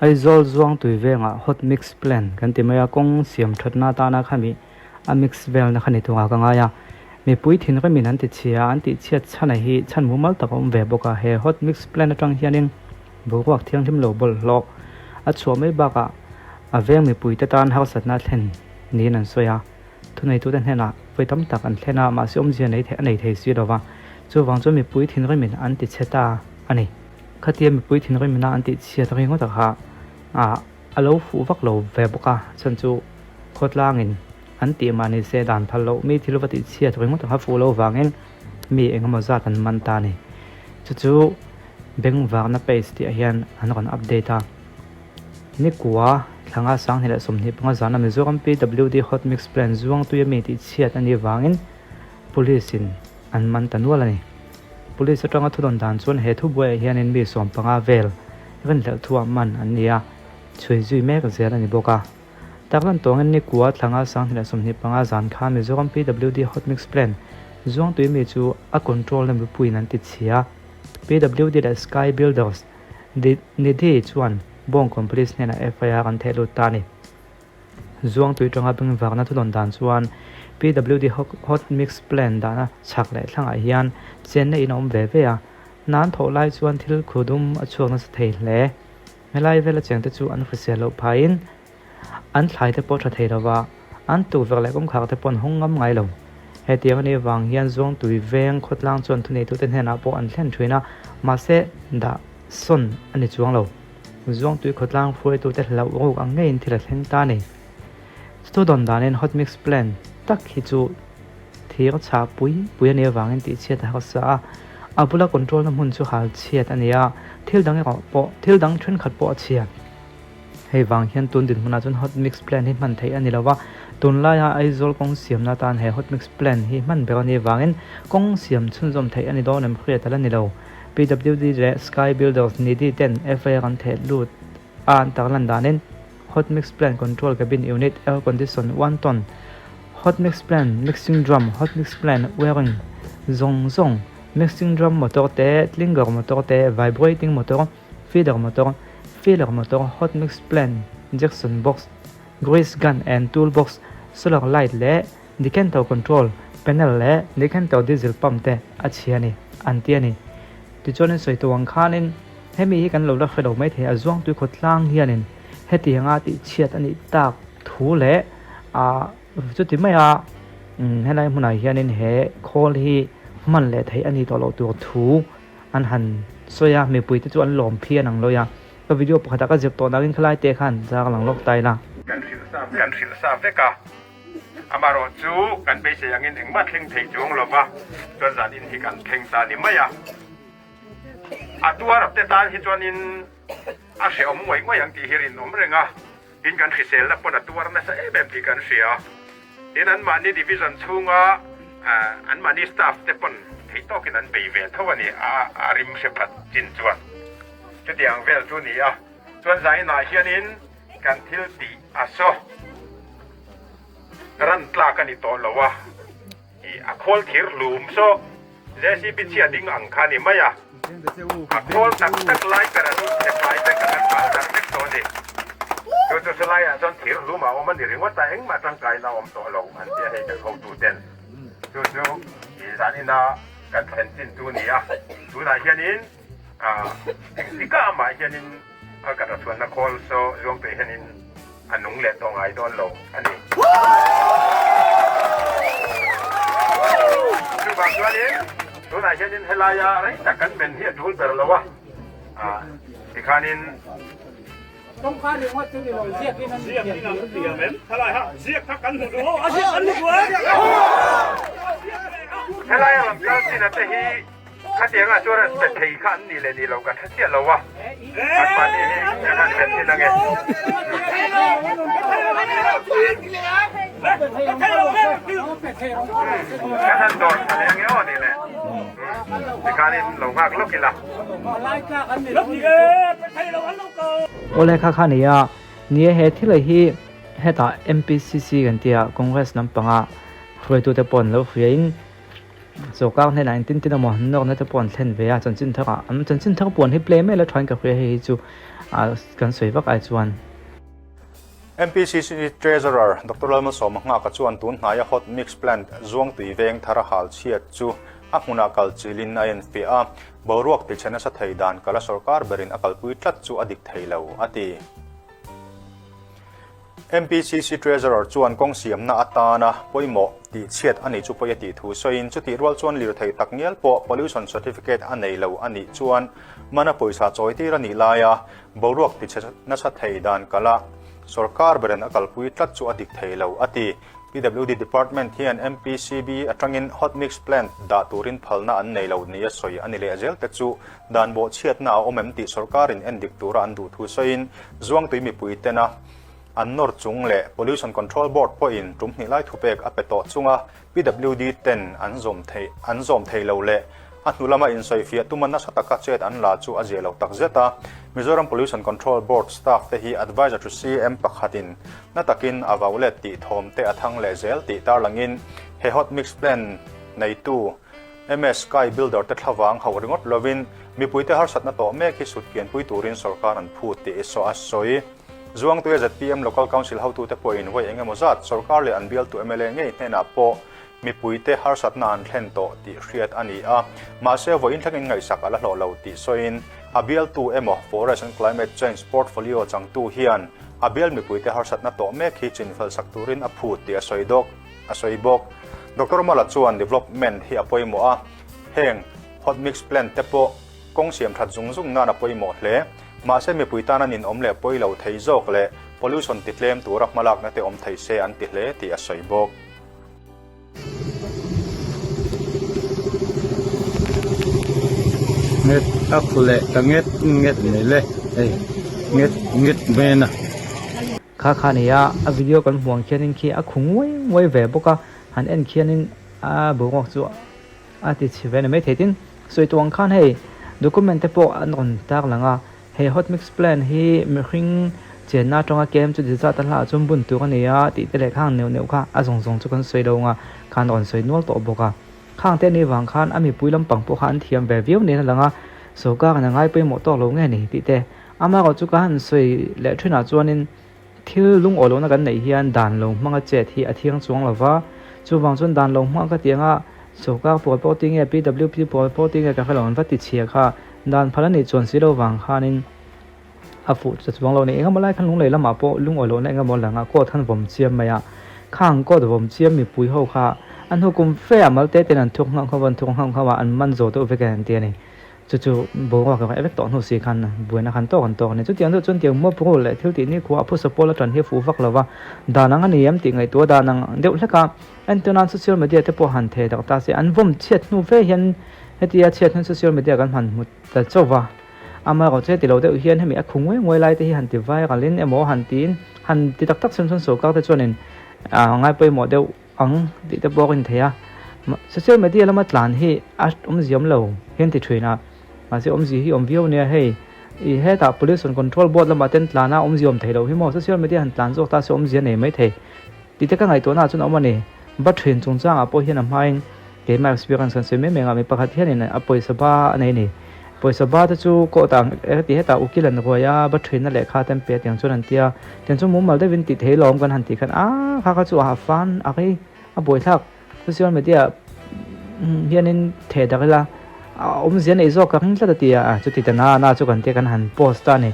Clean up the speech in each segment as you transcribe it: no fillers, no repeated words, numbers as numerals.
Aizawl Zuangtui vengah hot mix plant kan ti mai a, kawng siam thatna atana khami a mix velna kha ni thung a ka ngai a. Mipui thinrimin an ti chhia a, an tih chhiat chhana hi chhan mumal tak a awm ve bawk a. He hot mix plant atang hianin boruak thianghlim lo bawlhhlawh a chhuah mai bakah a veng mipuite tan harsatna a thlen niin an sawi a. Thuneitute hnenah vawi tam tak an thlen a, mahse awmzia nei a nei thei si lova, chuvang chuan mipui thinrimin an ti chhe ta a ni. Khatia mipui thinrimina an tih chhiat ringawt a kha a lo fuh vak lo ve bawk a, chhan chu khawtlangin an tih mah ni se dan phal loh mi thil va tih chhiat ringawt a kha fuh lo vangin mi engemaw zat an man ta a ni. Chu chu bengvarna page tih ah hian an rawn update a. Nikua thlanga 2025 zana Mizoram PWD Hot Mix Plant Zuangtui ami tih chhiat a nih vangin Police in an man ta nual a ni. Police atanga thudawn dan chuan he thubuaiah hianin mi 15 vel rinhlelh thuah man an ni a, chhui zui mek zel a ni bawk a. Taklan tawngin nikua thlanga 2025 zan khan Mizoram PWD Hot Mix Plant Zuangtui mi chu a control na mipuiin an ti chhia. PWD leh Sky Builders Nidhi chuan Bawngkawn Police hnenah FIR an theh lut ta a ni. Zuangtui tanga bengvakna thudawn dan chuan PWD Hot Mix Plant dahna chhak leh thlangah hian chenna in a awm ve ve a, hna an thawh lai chuan thil khu dum a chhuak nasa thei hle. Helai vela chengte chu an hrisel loh phaiin an thlai te pawh tha thei lova, an tukverh leh kawngkhar te pawh an hawng ngam ngai lo. Hetiang anih avang hian Zuangtui veng khawtlang chuan thuneitute hnenah pawh an thlen thin a, mahse dah sawn a ni chuang lo. Zuangtui khawtlang hruaitute hlauh ruk ang ngeiin thil a thleng ta a ni. Chu dawn danin hot mix plant tak hi chu thir chhah pui pui a nih avangin tihchhiat a harsa a, a bula control na hmun chu hal chhiat a ni a, thil dang erawh pawh thil dang thenkhat pawh a chhia. Hei vang hian tun dinhmunah chuan hot mix plant hi hman theih a ni lo va, tunlaia Aizawl kawng siamna atan he hot mix plant hi hman ber a nih avangin kawng siam chhunzawm theih a ni dawn em hriat a la ni lo. PWD leh Sky Builders Nidhi ten FIR an theh lut a an tarlan danin Hot Mix Plant Control Cabin Unit Air Condition one ton, Hot Mix Plant Mixing Drum, Hot Mix Plant Wiring zawng zawng, Mixing Drum Motor te, Clinger Motor te, Vibrating Motor, Feeder Motor, Filler Motor, Hot Mix Plant Injection Box, Grease Gun and Tool Box, Solar Light leh Decanter Control Panel leh Decanter Diesel Pump te a chhia a ni, an ti a ni. Tichuanin sawi tawh ang khanin hemi hi kan lo la hre lo maithei a, Zuangtui khawtlang hianin hetianga tihchhiat a nih tak thu leh ah chuti maia helai hmunah hianin he khawl hi hman leh theih a ni tawh loh tur thu an han sawi a, mipuite chu an lawm phian ang lawi a, ka video pakhatah ka zir tawh nakin khalai te khan zar lang lawk ta ila. Kan hrilh sa kan hrilh sa vek a. Amaherawh chu kan beisei angin engmah thleng thei chuang lova chuan zan in hi kan thleng ta ni mai a. A tuar te tan hi chuanin a hrehawm ngawih ngawih ang tih hi rinawm reng a, tin kan hriselna pawn a tuar nasa em em tih kan hria. Tin anmahni division chhunga anmahni staff te pawn theih tawkin an bei ve tho a ni a rim hre phat chin chuan chutiang vel chu ni a. Chuan zainah hianin kan thil tih a saw ran tlak a ni tawh lo a, ih a khawl thir hlum saw JCB chhia ding ang kha a ni mai a, a khawl tak tak lai ber a lut chhe fai vek a kan fal darh vek tawh a ni. Chu chu salaiah chuan thir hlum a awm a ni ringawt a, engmah tangkaina a awm tawh lo an ti a hei kan hotu ten chu chu ih zanina kan thlen chin chu a ni a, tunah hianin engtikah amah hianin A ka rachuanna khawl saw Zuangtui hianin a nung leh tawh ngai dawn lo a ni. Chuvang chuanin tunah hianin helaia rei tak kan men hi a tul ber lo a, tikhanin. Tawngka ringawt chu ni lo, ziakin an Ziakin an thiam em? Thalai ha, ziak kha kan hmu duh aw, a ziak an hmu duh em? Helaia rawn kal chin a te hi Khatiang ah chuan an pe thei kha an nih leh nih loh kan hre chiah lo a, an mahni hi kan han hre thin ange. Kan han dawr tha leh ange aw nih leh tikhanin lo nghak lawk ila. Awle kha kha nia, nia he thil hi hetah MPCC kan tia Congress lampanga hruaitute pawh an lo hria in. Sawrkar hnenah engtin tin emaw nawrna te pawh an thlen ve a, chanchin tharah an chanchin thar puan hi play mai la thain ka hria hei hi chu kan sawi vak ai chuan. MPCC Treasurer Doctor Lalmalsawma Nghaka chuan tun hnaia Hot Mix Plant Zuangtui veng thara hal chhiat chu a hmunah kal chilin a enfiah a, boruak tichhe nasa thei dan kala sawrkar berin a kalpui tlat chu a dik thei lo, a ti. MPCC Treasurer chuan kawng siamna atana pawimawh tih chhiat a nih chu pawi a tih thu sawiin chutih rual chuan lirthei tak ngial pawh pollution certificate a nei lo a nih chuan mana pawisa chawi tir a nih laia boruak tichhe nasa thei dan kala sawrkar berin a kalpui tlat chu a dik thei lo a ti. PWD Department hian MPCB atangin hot mix plant dah turin phalna an nei lo nia sawi a ni leh zel te chu Dan bawhchhiatna a awm em tih sawrkarin en dik tura an duh thu sawiin Zuangtui mipui tena an nawr chung leh Pollution Control Board pawhin tum hnih lai thupek a pe tawh chunga PWD ten an zawm theih an zawm thei lo leh a hnu lama insawifiah tuma nasa taka chet an la chu a zia lo tak zet a. Mizoram Pollution Control Board staff te hi Advisor to CM pakhatin na takin a vau let tih thawm te a thang leh zel tih tarlangin he hot mix plant neitu MS Sky Builder te thlavang hauh ringawt lovin mipuite harsatna tawh mek hi sut kianpui turin sawrkar an phut tih saw a sawi. Zuangtuia zpm Local Council hotute pawhin vawi eng emaw zat sawrkar leh an bialtu mla ngei hnenah pawh mipuite harsatna an thlen tawh tih hriat a ni a, mahse vawiin thlengin ngaihsak a la hlawh lo tih sawiin a bialtu emaw Forest and Climate Change Portfolio changtu hian a bial mipuite harsatna tawh mek hi chinfelsak turin a phut tih a sawi dawk. A sawi bawk. Doctor Mala chuan development hi a pawimawh a, heng hot mix plant te pawh kawng siam that zung zung nan a pawimawh hle. Mahse mipui tana ninawm leh pawi lo thei zawk leh pollution ti tlem tura hmalakna te awm thei se an ti hle tih a sawi bawk. Nget a khu leh ta nget nget mai le hei nget nget mai a na. Kha kha nia a video kan hmuh ang khianin khi a khu nguai nguai ve bawk a, han en khianin a boruak chu a ti chhe ve ni maithei tin sawi tawh ang khan hei document te pawh an rawn tar lang a, he hot mix plan hi mihring chenna atanga kem chu zat a hlah chuan bun tur a ni a tih te leh khang neuh neuh kha a zawng zawng chu kan sawi lo ang a, khan rawn sawi nual tawh bawk a, khang te anih vang khan a mipui lampang pawh kha an thiam ve viau nen a lang a, sawrkar in a ngai pawimawh tawk lo nge ni tih te. Amaherawh chu ka han sawi leh thinah chuanin thil lungawi lohna kan neih hian dan lo hmanga chet hi a thiang chuang lo va, chuvang chuan dan lo hmang ka ti anga sawrkar pawl pawh tinge PWP pawl pawh tinge ka hrelo an va ti chhia kha dan phal a nih chuan si lo vang khanin a fuh ta chuang lo a ni. Engemaw lai khan lunglei lamah pawh lungawi lohna engemaw lang a court han vawm chiam mai a, khang court vawm chiam mipui ho kha an hukum fe a malte ten an thuk nghauh nghauh a an thuk nghauh nghauh a an man zo deuh vek e an ti a ni. Chu chu boruak erawh vek tawh hnu si khan buaina khan tawk an tawk a ni. Chutiang deuh chuan tiang muap rul leh thil tih ni khua a phusa pawl atan hi a fuh vak lo va, dan ang a ni em tih ngaihtuah dan ang deuh hlek a. Entir nan social media te pawh han thei tak ta se an vawm chhiat hnu ve hian hetia chhiat hnu social media kan han hmu ta chauh va. Amaherawh chu heti lo deuh hian hemi a khu nguai nguai lai te hi han ti viral in emaw han tiin han ti tak tak chhun chuan sawrkar te chuanin ngai pawimawh deuh ang tih te pawh a inthei a, social media lama tlan hi a awmzia awm lo hian ti thin a, mahse awmzia hi awm viau nia hei ih hetah pollution control board lamah ten tlan a awmzia awm thei loh hi maw social media han tlan zawk ta se awmzia nei mai thei tih te ka ngaihtuahna ah chuan a awm a ni ba thin chungchangah pawh hian a hmain keimah experience kan sawi mai mai ang a mi pakhat hianin a pawisa ba a nei a ni pawisa ba te chu court ah heti hetah ukil an ruai a ba thinna lehkha te an pe a tiang chuan an tia tiang chu mumal deuhin tih thei lawm kan han tih khan aaa kha kha chu a fan a rei a buaithlak social media hianin theh dak ila a awmzia neih zawk ka ring tlat a ti a chuti ta na na chu kan tia kan han post ta a ni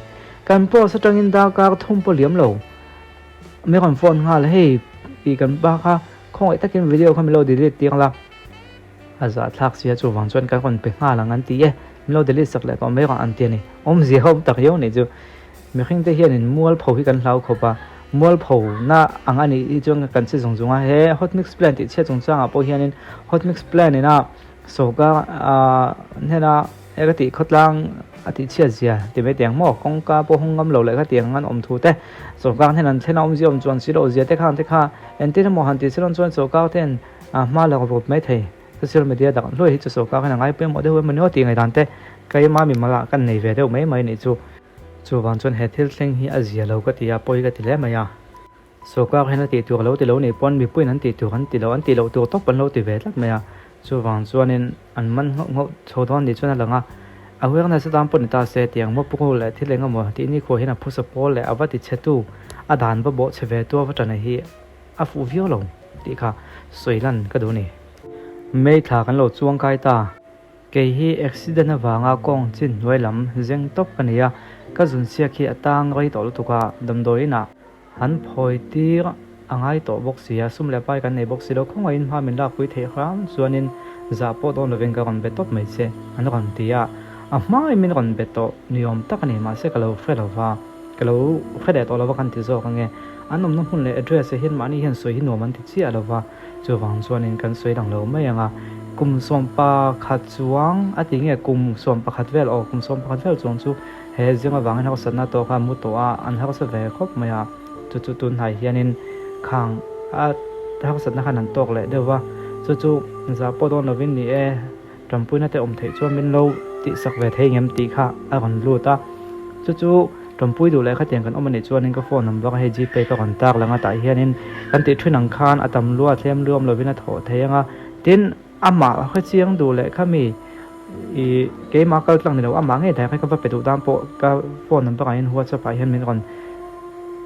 kan post atangin darkar thum pawh liam lo mi rawn phone nghal hei tih kan pa kha khawngaih takin video kha min lo delete tir la. A zahthlak sia chuvang chuan kan rawn pe nghal ang an ti e, min lo delete sak leh tawh mai rawh an ti a ni. Awmzia awm tak riau nih chu. Mihring te hianin mualpho hi kan hlau khawp a, mualpho na ang a nih hi chuan kan che zung zung a, he hot mix plan tih chhiat chungchangah pawh hianin hot mix plan ina sawrkar hnena he ka tih khawtlang a tih chhiat zia ti mai teh ang maw, kawngka pawh hawng ngam lo leh kha tiang an awm thu te, sawrkar hnena an thlen a awmzia awm chuan si loh zia te khang te kha entir emaw han tih si dawn chuan sawrkar ten A hma lak vawt mai thei. Social media dak hluai hi chu sawrkar hian a ngai pawimawh deuh em a ni aw tih ngaihdan te keima mimal kan nei ve deuh mai mai nih chu. Chuvang chuan he thil thleng hi a zia lo ka ti a, pawi ka ti hle mai a. Sawrkar hian a tih tur a lo ti lo nih pawn mipuiin an tih tur an ti lo, an tih loh tur tawp an lo ti ve tlat mai a. Chuvang chuanin an man nghauh nghauh chho dawn ni chuan a lang a, awareness atan pawh ni ta se tiang maw pukru leh thil eng emaw tih nikhua hian a phusa pawl leh a va ti chhe tu, a dan va bawh chhe ve tu a va ṭan hi a fuh viau lo tih kha sawi lan ka duh a ni. May thla kan lo chuang kai ta. Kei hi accident avanga kawng chin hnuai lam zeng tawp ka ni a, ka zun siak hi a tang rei tawh lutuk a, damdawiin ah han phawi tir a ngai tawh bawk si a, sum leh pai kan nei bawk si lo, khawngaihin hma min lakpui theih hram chuanin zah pawh dawn lovin ka rawn be tawp mai che an rawn ti a, a hmain min rawn be tawh ni awm tak a ni, mahse ka lo hre lo va, ka lo hre leh tawh lo va kan ti zawk ange, an awmna hmun leh address ah hian mahni hian sawi hi nuam an ti chiah lo va. Chuvang chuanin kan sawi lang lo mai ang a, kum 11 chuang a ti nge kum 11 vel aw kum 11 vel chuang chu he zing avangin harsatna tawk a mu tawh a, an harsa ve khawp mai a, chu chu tunhnai hianin khang a harsatna khan an tawk leh deuh va, chu chu zah pawh dawn lovin ni e. Ṭanpuina te awm theih chuan min lo tihsak ve thei ngem tih kha a rawn lut a, chu chu ṭanpui duh leh khatiang kan awm a nih chuanin ka phone number hei gpay ka rawn tar lang a tah hianin kan tih ṭhin ang khan a tam lua thlem luam lovin a thawh thei ang a, tin amah hrechiang duh leh kha mi ih keimah kal tlang ni lo amah ngei daih kha ka va pe duh dan pawh ka phone number ah hian whatsapp ah hian min rawn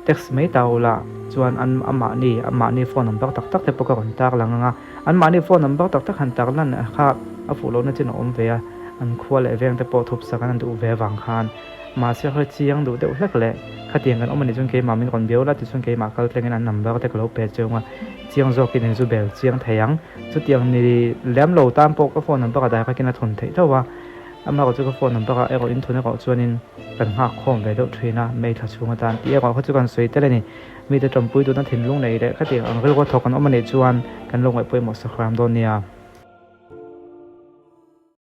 text mai ta ula chuan an amahni amahni phone number tak tak te pawh ka rawn tar lang ang a. Anmahni phone number tak tak han tar lan kha a fuh lohna chin a awm ve a, an khua leh veng te pawh thup sak an duh ve avang khan mahse hre chiang duh deuh hlek leh khatiang kan awm a nih chuan keimah min rawn biau la tichuan keimah kal tlengin an number te ka lo pe cheu ang a, chiang zawkin in zu bel chiang thei ang. Chutiang ni lem lo tan pawh ka phone number a dai khakin a thawn theih tho a, amaherawh chu ka phone number ah erawh in thawn erawh chuanin kan nghak khawm ve deuh thin a, May thla chhung atan tih erawh kha chu kan sawi tel a ni. Mite ṭawmpui duhna thinlung nei leh khatiang ang rilru thawk an awm a nih chuan kan lo ngaih pawimawh sak hram dawn nia.